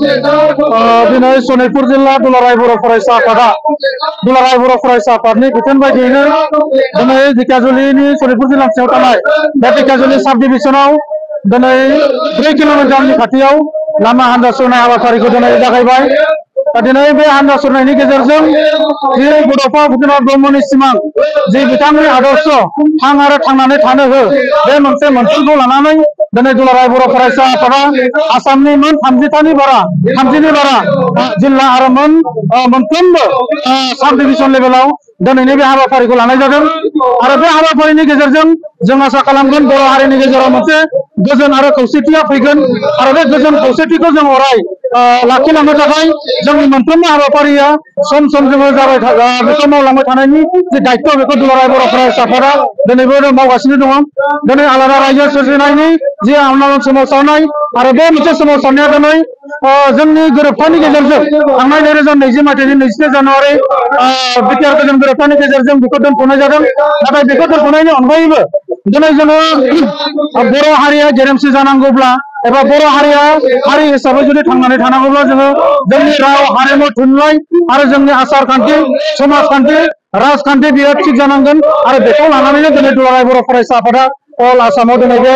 दिनै सनितपुर जिल्ला दुलाराय बर' फरायसा आफादा दुलाराय बर' फरायसा आफादनि बिथोन बायदियैनो दिनै ढेकियाजुलिनि सनितपुर जिल्ला सिङाव थानाय बे ढेकियाजुलि साब डिभिजनाव दिनै 3 किल'मिटारनि खाथियाव लामा हान्जा सुरनाय हाबाफारिखौ दिनै जागायबाय। दिनै बे हान्जा सुरनायनि गेजेरजों जि बड'फा उपेन्द्र ब्रह्मनि सिमां जि बिथांनि आदर्श थां आरो थांनानै थानो हो बे मोनसे मोनसेखौ लानानै दिनै दुलाराय बर' फरायसा आफादा आसामनि मोन 30नि बारा जिल्ला आरो मोनफ्रोमबो साब डिभिजन लेभेलाव दिनैनि बे हाबाफारिखौ लानाय जादों आरो बे हाबाफारिनि गेजेरजों जों आसा खालामगोन बर' हारिनि गेजेराव मोनसे गोजोन आरो खौसेथिया फैगोन आरो बे गोजोन खौसेथिखौ जों अराय लाखिलांनो थाखाय जोंनि मोनफ्रोमबो हाबाफारिया सम जोङो जाबाय बेखौ मावलांबाय थानायनि जे दायित्व बेखौ दुलाराय बर' फरायसा आफादा दिनैबो मावगासिनो दङ। दिनै आलादा रायजो सोरजिनायनि जे आन्दलन सोमावसारनाय आरो बे मोनसे सोमावसारनाया दिनै जोंनि गोरोबथानि गेजेरजों थांनाय 2020 मायथाइनि 23 जानुवारि बिटिआर गोजोन गोरोबथानि गेजेरजों बेखौ दोनथ'नाय जादों। नाथाय बेखौ दोनथ'नायनि अनगायैबो दिनै जोङो बर' हारिया गेरेमसा जानांगौब्ला एबा बर' हारिया हारि हिसाबै जुदि थांनानै थानांगौब्ला जोङो जोंनि राव हारिमु थुनलाइ आरो जोंनि आसार खान्थि समाजखान्थि राजखान्थि बियो थिग जानांगोन आरो बेखौ लानानैनो दिनै दुलाराय बर' फरायसा आफादा अल आसामाव दिनै बे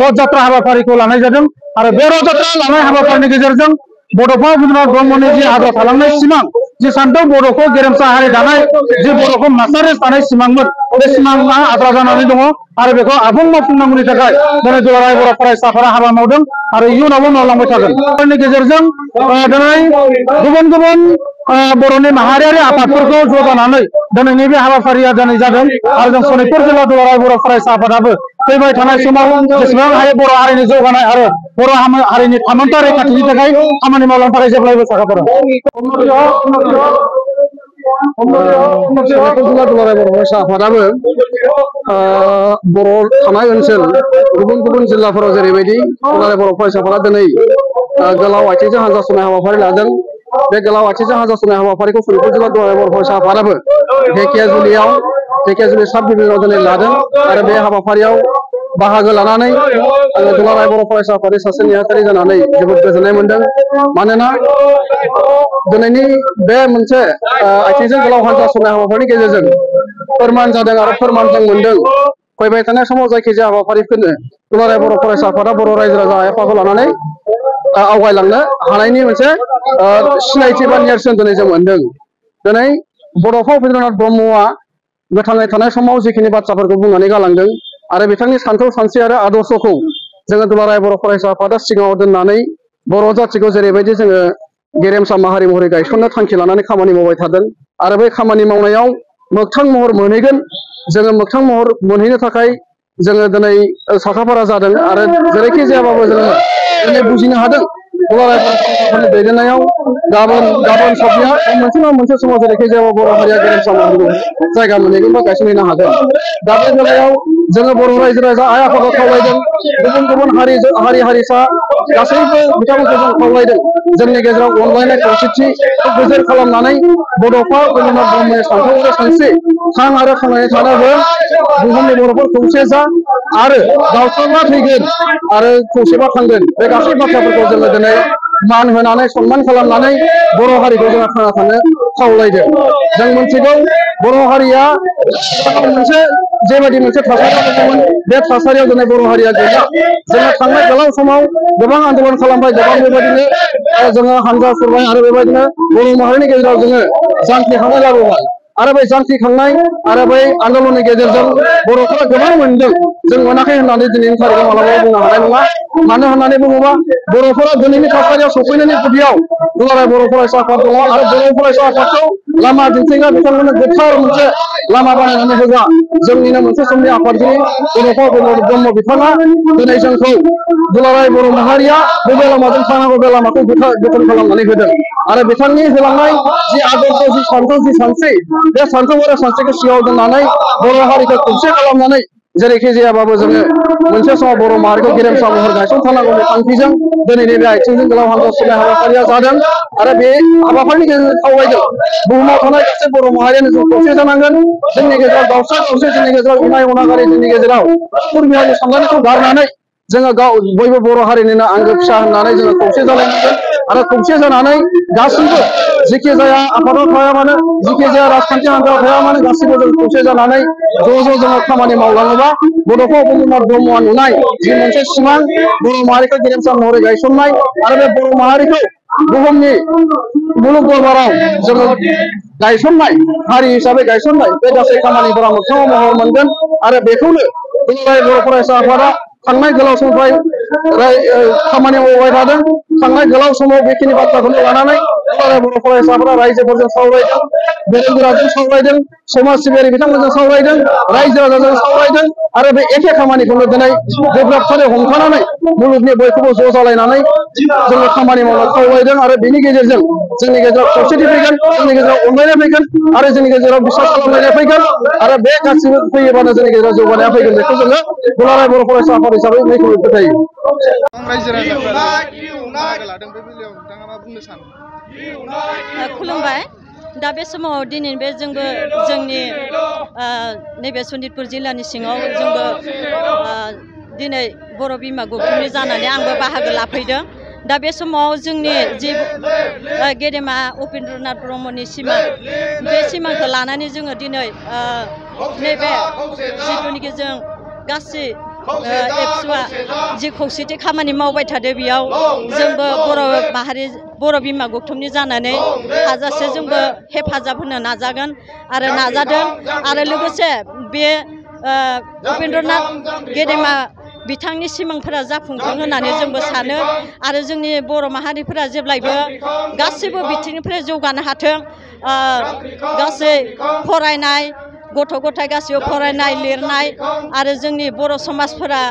रथ जात्रा हाबाफारिखौ लानाय जादों आरो बे रथ जात्रा लानाय हाबाफारिनि गेजेरजों बड'फा उपेन्द्र ब्रह्मनि जि आद्रा थालांनाय सिमां जि सान्थौ बर'खौ गेरेमसा हारि दानाय जि बर'खौ मास्टारेस दानाय सिमांमोन बे सिमाङा आद्रा जानानै दङ आरो बेखौ आबुं मावफुंनांगौनि थाखाय दिनै दुलाराय बर' फरायसा आफादा हाबा मावदों आरो इयुनावबो मावलांबाय थागोन। बेनि गेजेरजों दिनै गुबुन गुबुन बर'नि माहारियारि आफादफोरखौ जौगानानै दिनैनि बे हाबाफारिया दिनै जादों आरो जों सनितपुर जिल्ला दुलाराय बर' फरायसा आफादाबो फैबाय थानाय समाव जेसेबां हायो बर' हारिनि जौगानाय आरो बर' हारिनि थामोनथा रैखाथिनि थाखाय खामानि मावलांनो थाखाय जेब्लायबो साखाफारा। सनितपुर जिल्ला दुलाराय बर' फरायसा आफादाबो बर' थानाय ओनसोल गुबुन गुबुन जिल्लाफोराव जेरैबायदि दुलाराय बर' फरायसा आफादा दिनै गोलाव आथिंजों हान्जा सुरनाय हाबाफारि लादों। बे गोलाव आथिंजों हान्जा सुरनाय हाबाफारिखौ सनितपुर जिल्ला दुलाराय बर' फरायसा आफादाबो ढेकियाजुलि साब डिभिजनाव दिनै लादों आरो बे हाबाफारियाव बाहागो लानानै आङो दुलाराय बर' फरायसा आफादनि सासे नेहाथारि जानानै जोबोद गोजोननाय मोनदों। मानोना दिनैनि बे मोनसे आथिंजों गोलाव हान्जा सुरनाय हाबाफारिनि गेजेरजों फोरमान जादों आरो फोरमान जों मोनदों फैबाय थानाय समाव जायखिजाया हाबाफारिफोरनो दुलाराय बर' फरायसा आफादा बर' रायजो राजा आफादखौ लानानै आवगायलांनो हानायनि मोनसे सिनायथि बा नेरसोन दिनै जों मोनदों। दिनै बड'फा उपेन्द्रनाथ ब्रह्मआ गोथाङै थानाय समाव जिखिनि बाथ्राफोरखौ बुंनानै गालांदों आरो बिथांनि सान्थौ सानस्रि आरो आदर्शखौ जोङो दुलाराय बर' फरायसा आफादा सिगाङाव दोननानै बर' जाथिखौ जेरैबायदि जोङो गेरेमसा माहारि महरै गायसननो थांखि लानानै खामानि मावबाय थादों आरो बै खामानि मावनायाव मोगथां महर मोनहैगोन जोङो मोगथां महर मोनहैनो थाखाय जोङो दिनै साखाफारा जादों आरो जेरैखि जायाबाबो जोङो दिनै बुजिनो हादों दुलाराय बर' फरायसाफोरनि दैदेननायाव गाबोन सबनिया मोनसे नङा मोनसे समाव जेरैखि जायाबा बर' हारिया गेरेमसा महरखौ जायगा मोनहैगोन बा गायसनहैनो हागोन। दा बे बेलायाव जोङो बर' रायजो राजा आइ आफादखौ खावलायदों गुबुन गुबुन हारि हारिसा गासैबो बिथांमोनखौ जों खावलायदों जोंनि गेजेराव अनलायनाय खौसेथिखौ गोजोर खालामनानै बड'फा उपेन्द्रनाथ ब्रह्मनि सान्थौ आरो सानस्रि थां आरो थांनानै थानो हो बुहुमनि बर'फोर खौसे जा आरो गावस्रांबा थैगोन आरो खौसेबा थांगोन बे गासै बाथ्राफोरखौ जोङो दिनै मान होनानै सनमान खालामनानै बर' हारिखौ जोङो थांना थानो खावलायदों। जों मिथिगौ बर' हारिया मोनसे जेबायदि मोनसे थासारियाव दंमोन बे थासारियाव दिनै बर' हारिया गैला। जोङो थांनाय गोलाव समाव गोबां आन्दलन खालामबाय गोबां बेबायदिनो जोङो हान्जा सुरबाय आरो बेबायदिनो बर' माहारिनि गेजेराव जोङो जांख्रिखांनाय लाबोबाय आरो बै जांख्रिखांनाय आरो बै आन्दलननि गेजेरजों बर'फोरा गोबां मोनदों जों मोनाखै होननानै दिनैनि थारिखआव मालाबाबो बुंनो हानाय नङा। मानो होननानै बुङोबा बर'फोरा दिनैनि थासारियाव सफैनायनि गुदियाव दुलाराय बर' फरायसा आफाद दङ आरो बर' फरायसा आफादखौ लामा दिन्थिग्रा बिथांमोननो गोथार मोनसे लामा बानायनानै होग्रा जोंनिनो मोनसे समनि आफादगिरि बड'फा उपेन्द्र ब्रह्म बिथाङा दिनै जोंखौ दुलाराय बर' माहारिया बबे लामाजों थांनांगौ बे लामाखौ गोथों खालामनानै होदों आरो बिथांनि होलांनाय जि आदर्श जि सान्थौ जि सानस्रि बे सान्थौ आरो सानस्रिखौ सिगाङाव दोननानै बर' हारिखौ खौसे खालामनानै जेरैखि जायाबाबो जोङो मोनसे समाव बर' माहारिखौ गेरेमसा महर गायसनथारनांगौनि थांखिजों दिनैनि बे आथिंजों गोलाव हान्जा सुरनाय हाबाफारिया जादों आरो बे हाबाफारिनि गेजेरजों खावलायदों बुहुमाव थानाय गासै बर' माहारियानो जों खौसे जानांगोन। जोंनि गेजेराव दावसा खौसे जोंनि गेजेराव इनाय अनागारि जोंनि गेजेराव खुरमियानि साननायखौ गारनानै जोङो बयबो बर' हारिनिनो आंगो फिसा होननानै जोङो खौसे जालायनांगोन आरो खौसे जानानै गासैबो जेखि जाया आफादाव थाया मानो जेखि जाया राजखान्थि हान्जायाव थाया मानो गासैबो जों खौसे जानानै ज' जोङो खामानि मावलाङोबा बड'फा उपेन्द्रनाथ ब्रह्मआ नुनाय जि मोनसे सिमां बर' माहारिखौ गेरेमसा महरै गायसननाय आरो बे बर' माहारिखौ बुहुमनि मुलुग दरबाराव जोङो गायसननाय हारि हिसाबै गायसननाय बे गासै खामानिफोरा मोगथाङाव महर मोनगोन आरो बेखौनो दुलाराय बर' फरायसा आफादा थांनाय गोलाव समनिफ्राय खामानि मावबाय थादों थांनाय गोलाव समाव बेखिनि बाथ्राखौनो लानानै दुलाराय बर' फरायसाफोरा रायजोफोरजों सावरायदों गोरों गोराजों सावरायदों समाज सिबियारि बिथांमोनजों सावरायदों रायजो राजाजों सावरायदों आरो बे एखे खामानिखौनो दिनै गोब्राबथारै हमथानानै मुलुगनि बयखौबो ज' जालायनानै जोङो खामानि मावनो खावलायदों आरो बेनि गेजेरजों जोंनि गेजेराव खौसेथि फैगोन जोंनि गेजेराव अनलायनाय फैगोन आरो जोंनि गेजेराव बिसास खालामलायनाय फैगोन आरो बे गासिबो फैयोबानो जोंनि गेजेराव जौगानाया फैगोन बेखौ जोङो दुलाराय बर' फरायसा आफाद हिसाबै मैखोमै फोथायो। खुलुमबाय दा बे समाव दिनै बे जोंबो जोंनि नैबे सनितपुर जिल्लानि सिङाव जोंबो दिनै बर' बिमा गौथुमनि जानानै आंबो बाहागो लाफैदों दा बे समाव जोंनि जि गेदेमा उपेन्द्रनाथ ब्रह्मनि सिमां बे सिमांखौ लानानै जोङो दिनै नैबे जिथुनिखि जों गासै एबसुआ जि खौसेथि खामानि मावबाय थादों बेयाव जोंबो बर' माहारि बर' बिमा गौथुमनि जानानै हाजासे जोंबो हेफाजाब होनो नाजागोन आरो नाजादों आरो लोगोसे बे उपेन्द्रनाथ गेदेमा बिथांनि सिमांफोरा जाफुंथों होननानै जोंबो सानो आरो जोंनि बर' माहारिफोरा जेब्लायबो गासैबो बिथिंनिफ्राय जौगानो हाथों गासै फरायनाय गथ' गथाय गासैबो फरायनाय लिरनाय आरो जोंनि बर' समाजफोरा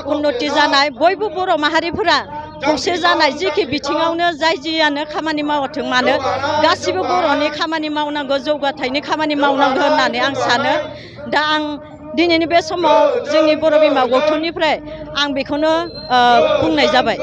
उन्नति जानाय बयबो बर' माहारिफोरा खौसे जानाय जिखि बिथिङावनो जाय जियानो खामानि मावथों मानो गासिबो बर'नि खामानि मावनांगौ जौगाथायनि खामानि मावनांगौ होननानै आं सानो दा आं दिनैनि बे समाव जोंनि बर' बिमा गौथुमनिफ्राय आं बेखौनो बुंनाय जाबाय।